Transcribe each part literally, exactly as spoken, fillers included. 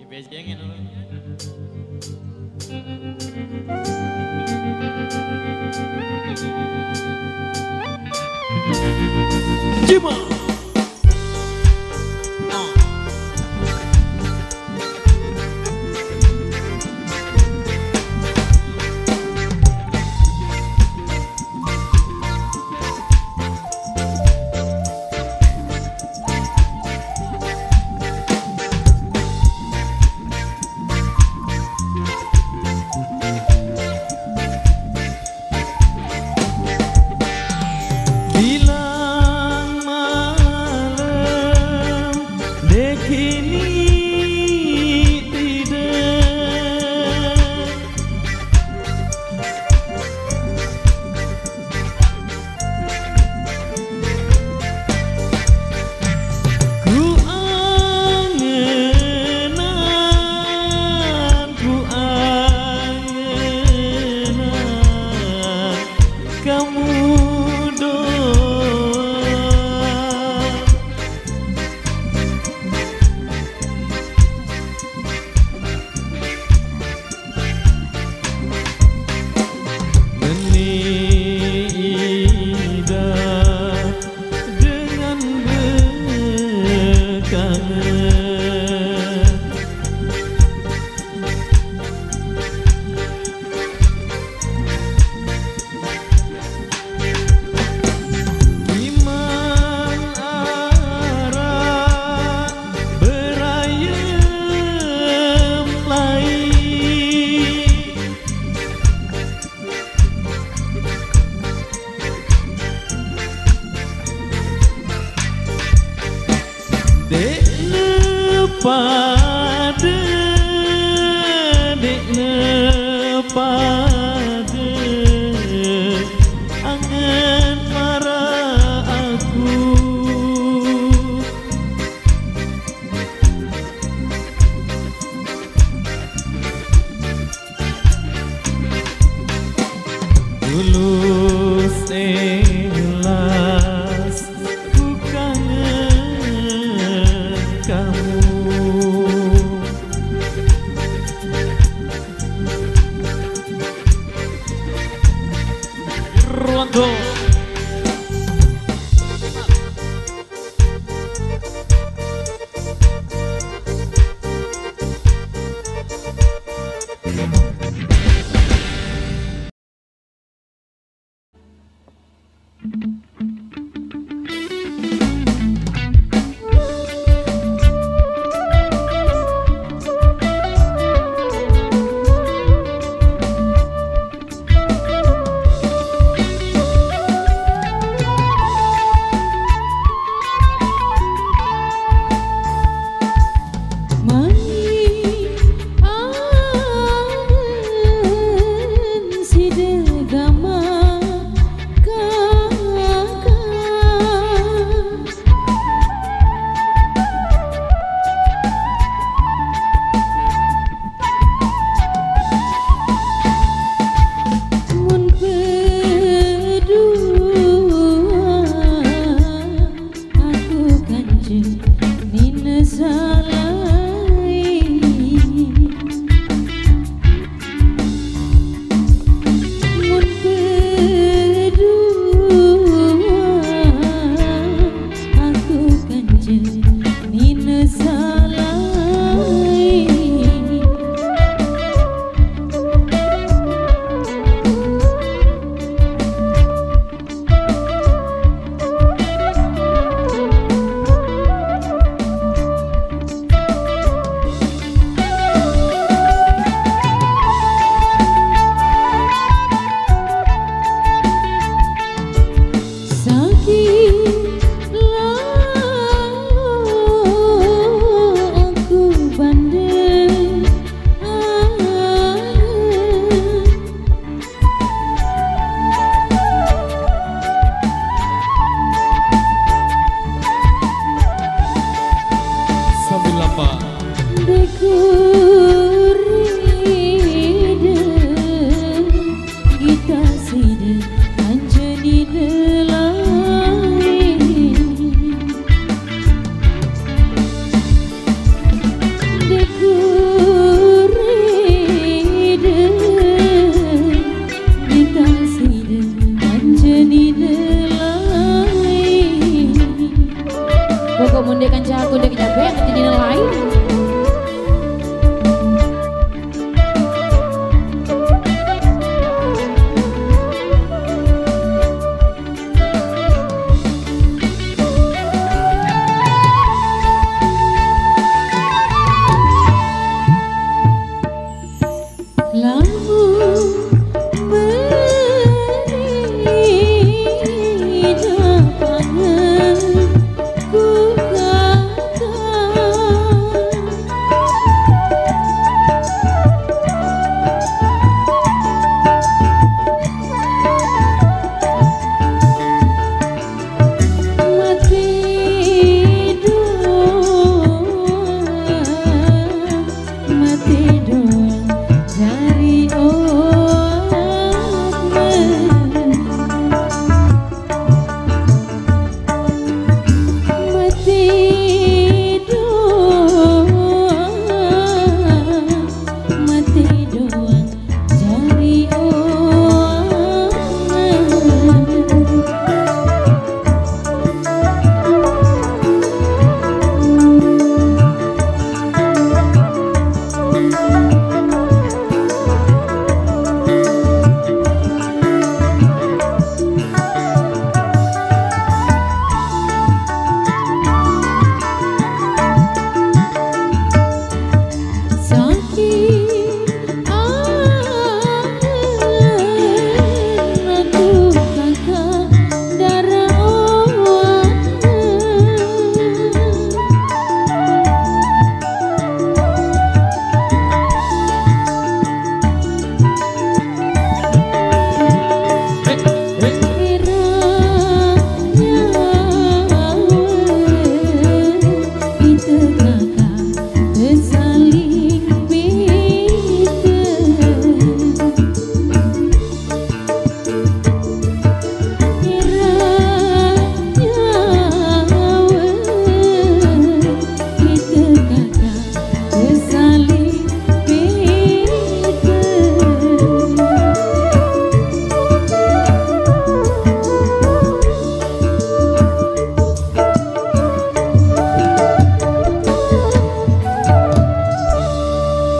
Bejengin dulu. Bilang malam dekini tidak. Ku angenan, ku angenan kamu doa. Menidak dengan berkangen. Iman ara berayem lai. Dek ne pada, dek ne pada, angen mara aku. Tulus ikhlas ku kangen kamu. Kok mun dek kancaku dek nyampe, nanti dina lain.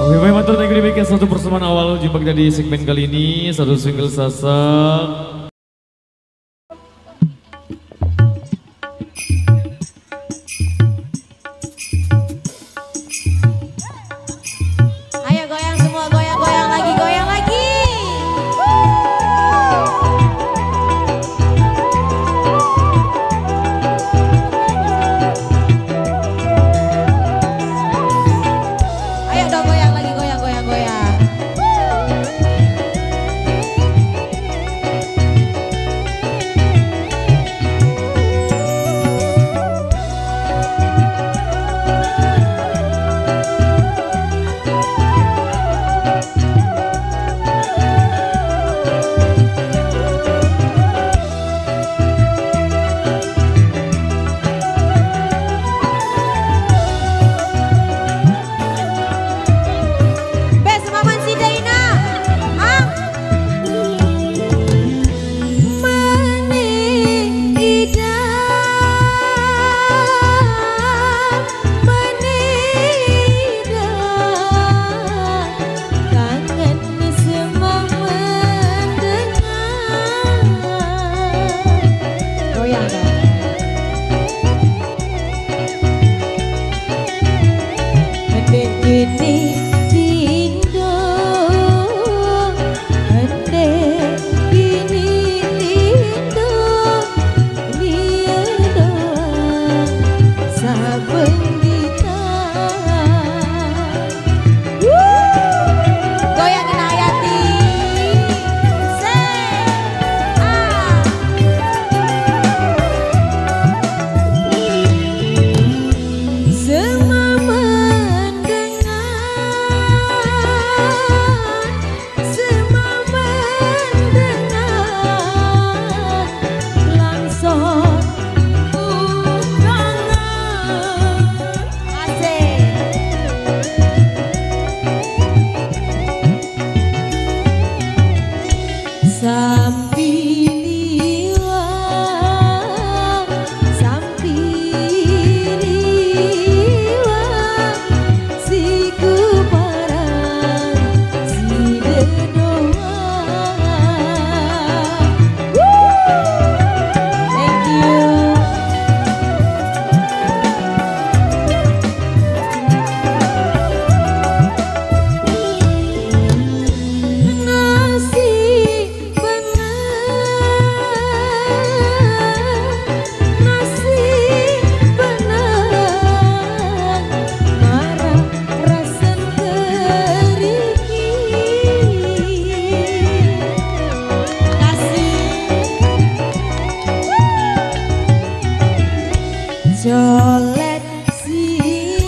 Oke, baik, matur, thank you, demikian satu persembahan awal jumpa kita di segmen kali ini, satu single Sasak. Ayo goyang semua, goyang, goyang lagi, goyang lagi. Ayo dong, goyang lagi, goyang, goyang, goyang. Jolet sih,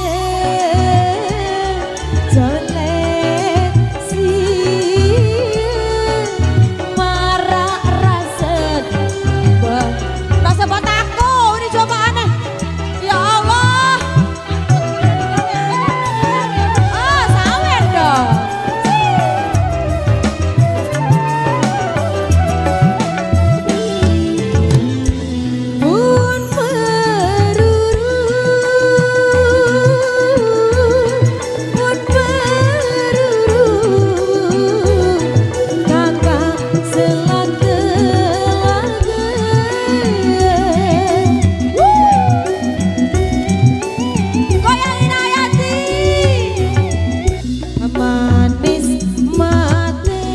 jolet sih, marak rasa bah. Rasa bataku ini coba aneh. Ya Allah. Oh, sawer dong. Pun meruru, pun meruru, kakak selat telaga. Goyang Inayati. Manis mate,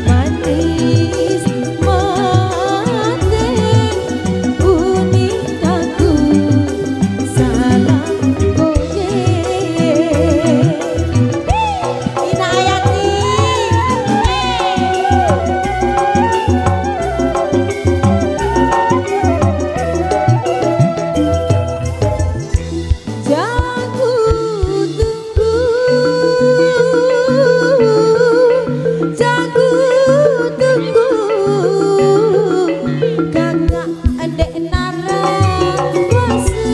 manis mate, uning kaku salam kowe. Inayati. Jago tunggu, jago tunggu, kakak ndek nara kuasa.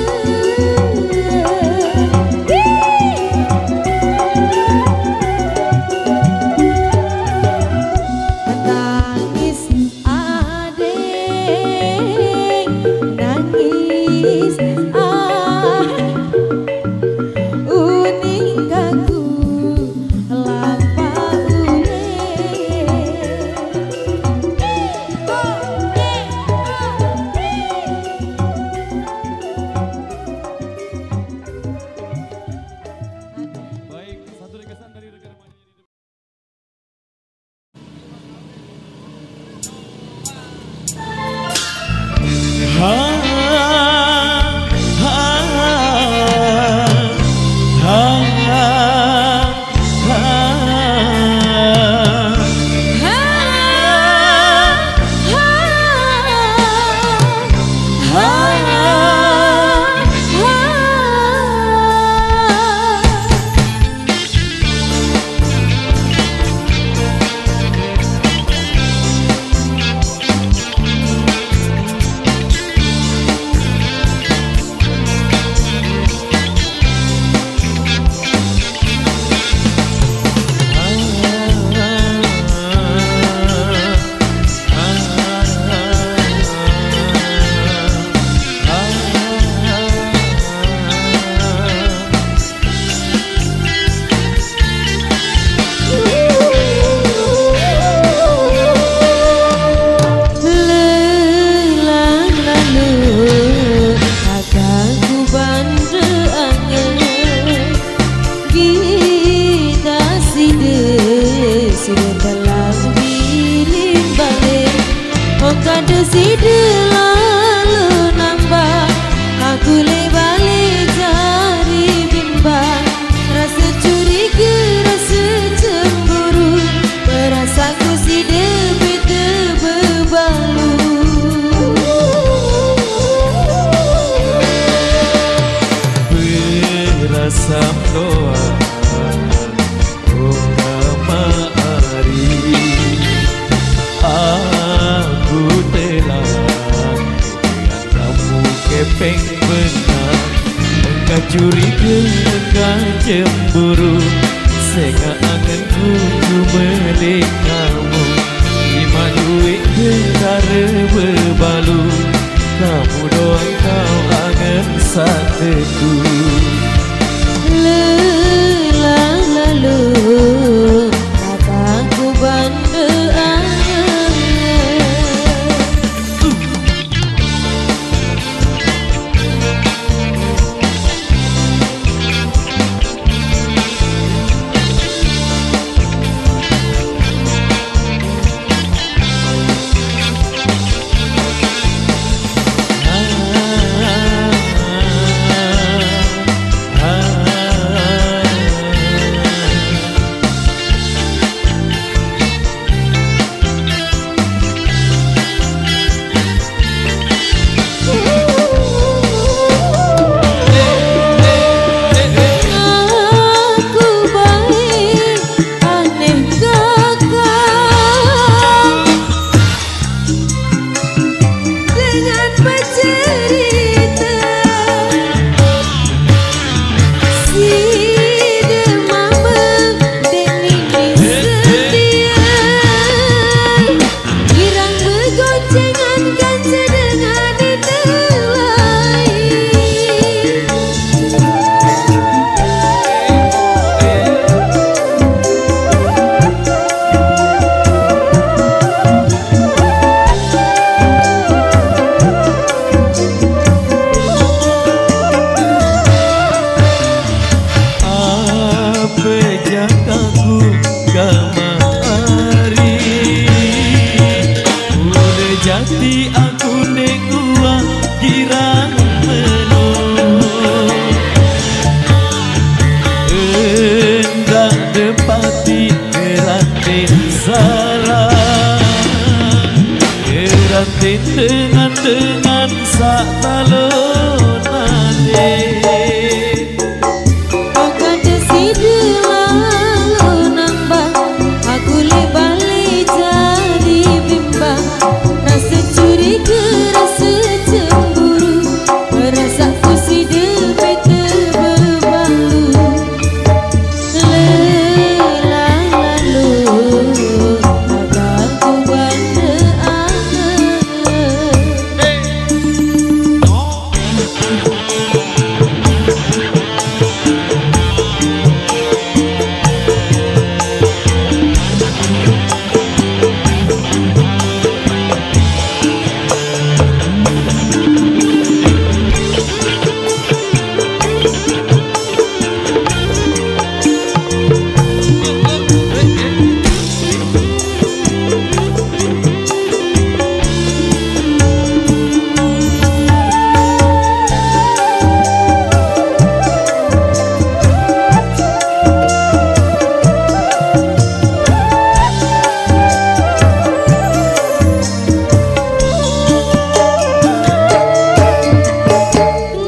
Menangis Adeng nangis, ah, uning kaku lampah uning. Baik, satu ringkasan dari rekan-rekan. Lelang lalu, aku bande angen. Kita side, side telang biling balik. Oh, kada side lalu nambah, aku le balik cari bimbang. Rasa curiga, rasa cemburu, perasaanku side beda bebalu. Berasam doa, oh, kamari, aku telah kamu kepeng benar, engkau curiga, engkau cemburu, sengak angenku ku melih kamu. Lima duit tentara bebalu, kamu doang kau angen satetu. Lelah lalu, kataku bande angen. Kok ada side lalo nambah, aku lek balik jadi bimbang. Rasa curiga, rasa cemburu, perasaanku side bete bebalu. Lelah lalu, aku bande aneh.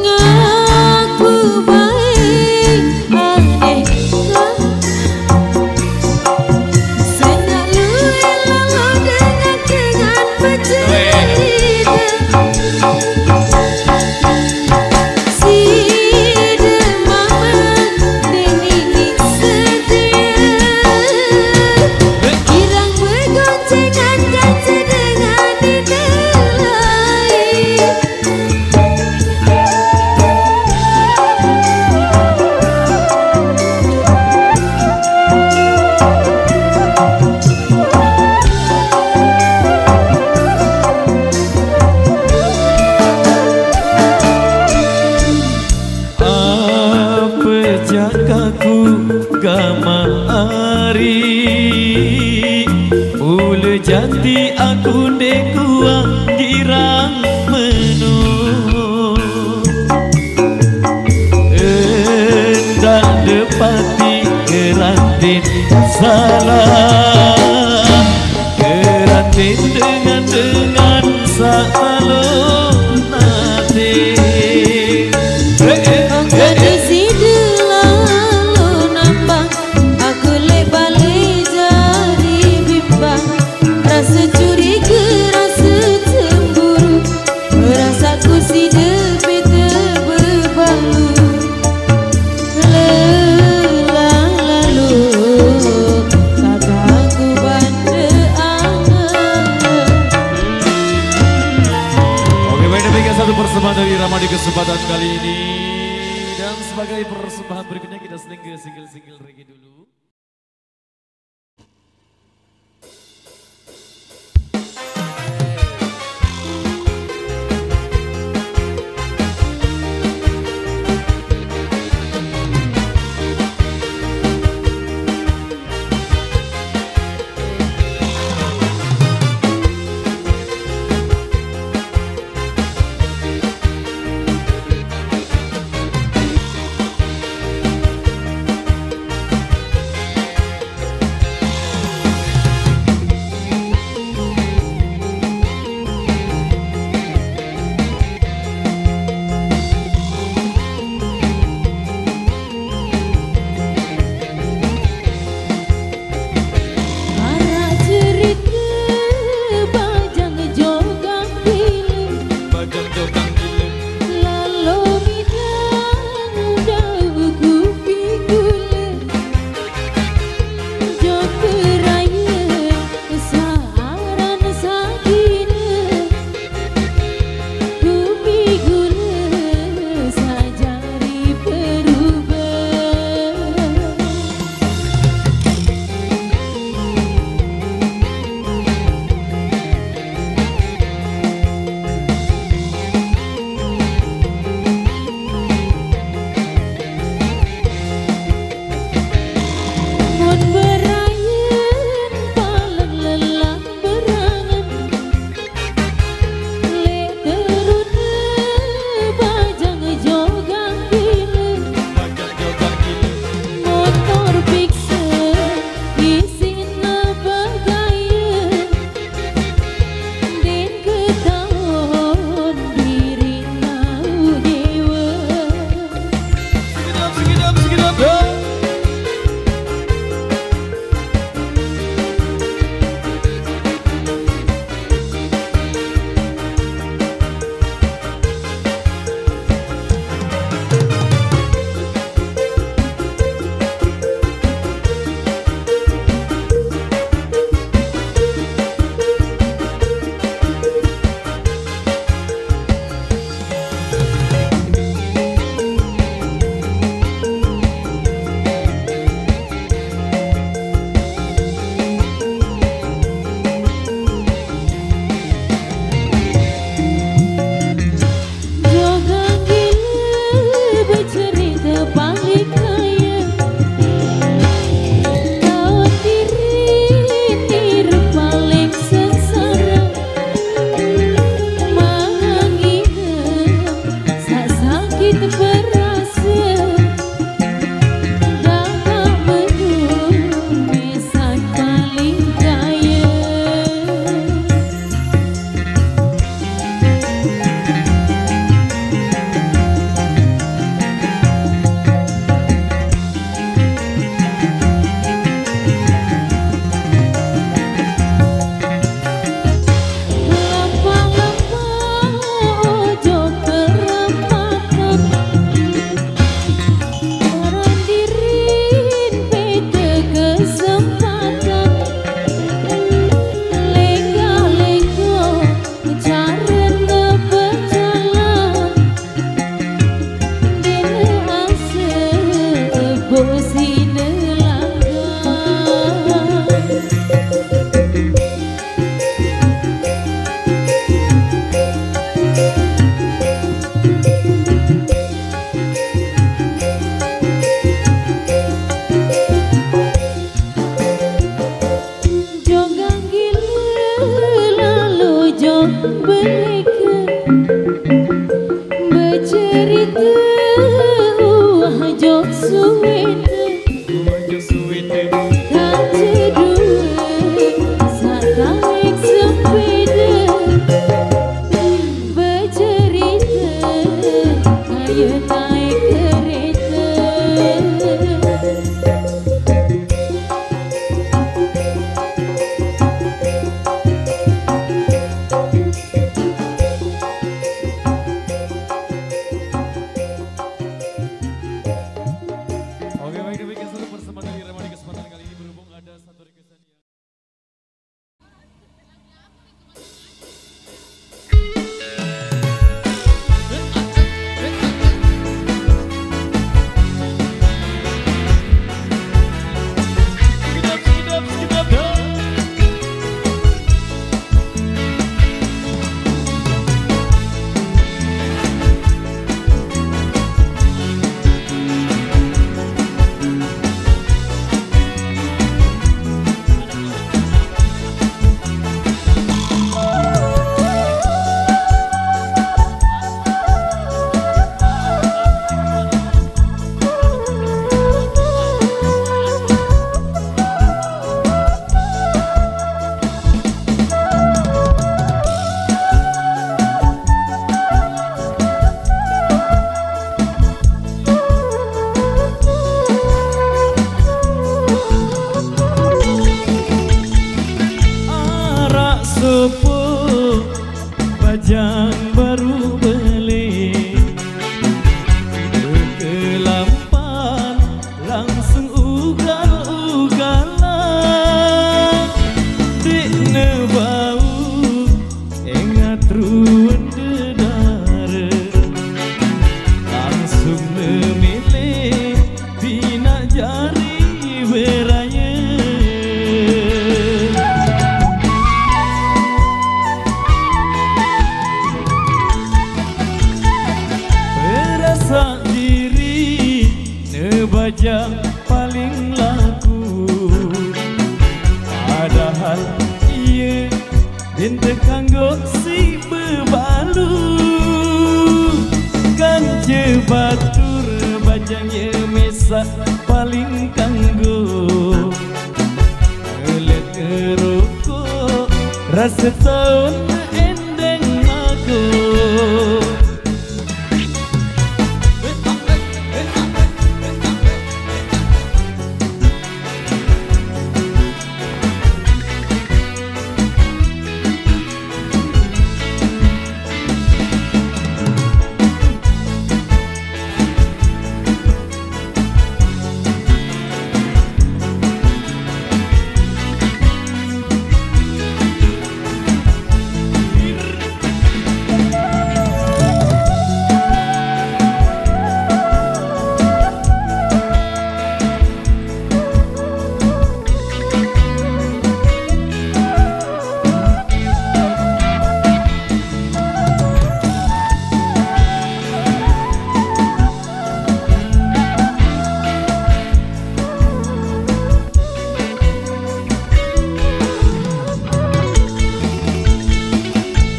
Ngaku baik adekku, sejak luwe lalo dengan, dengan pecah. Side mama deni setia, kirang begoncengan janji dengan didelai. Apa jangkaku gamaq ari, mula jati aku ndeq kuah girang meno. Endaq depati kerantin salah, kerantin dengan-dengan saq talon ate. Eh, eh, eh, eh. Side lalo nambah, aku leq bale jari bimbang. Rase curiga, rase cemburu, perasaku side bete bebalu. Lelah lalu, kagak ku bande angen. Oke, baik, demikian satu persembahan dari Irama di kesempatan kali ini. Dan sebagai persembahan berikutnya, kita seling ke single-single reggae dulu. Wah jok suwite, kace duwe sataek sepeda. Becerita, ayo naik kereta. Oke, baik, demikian satu persembahan dari Rema di kesempatan kali ini, berhubung ada satu requestan yang Arak sopo bajang baru beli, kelampan langsung ugal-ugalan. Dek ne bau engat ruwet dedare, langsung ne milih pinak jari beraye. Berasa diri ne bajang paling laku, padahal iye den tekanggo si bebalu. Kance batur bajang ye mesak paling kanggo. Ngelet ngerokok, rasa taun endeng mako.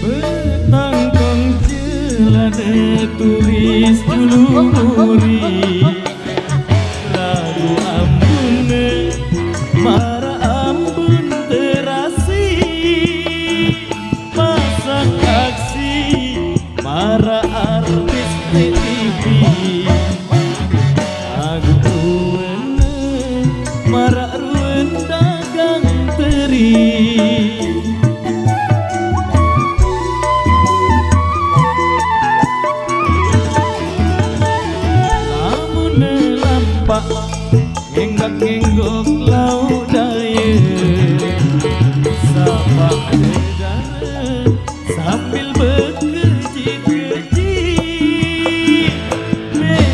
Betangkong celana tulis dulu muri. Lagu ambune mara ambun terasi. Pasang aksi mara artis T V. Lagu ruwene mara ruwen dagang teri. Amune lampak ngenggak-ngenggok lauk daye, sapa dedare sambil bekeji-keji. Me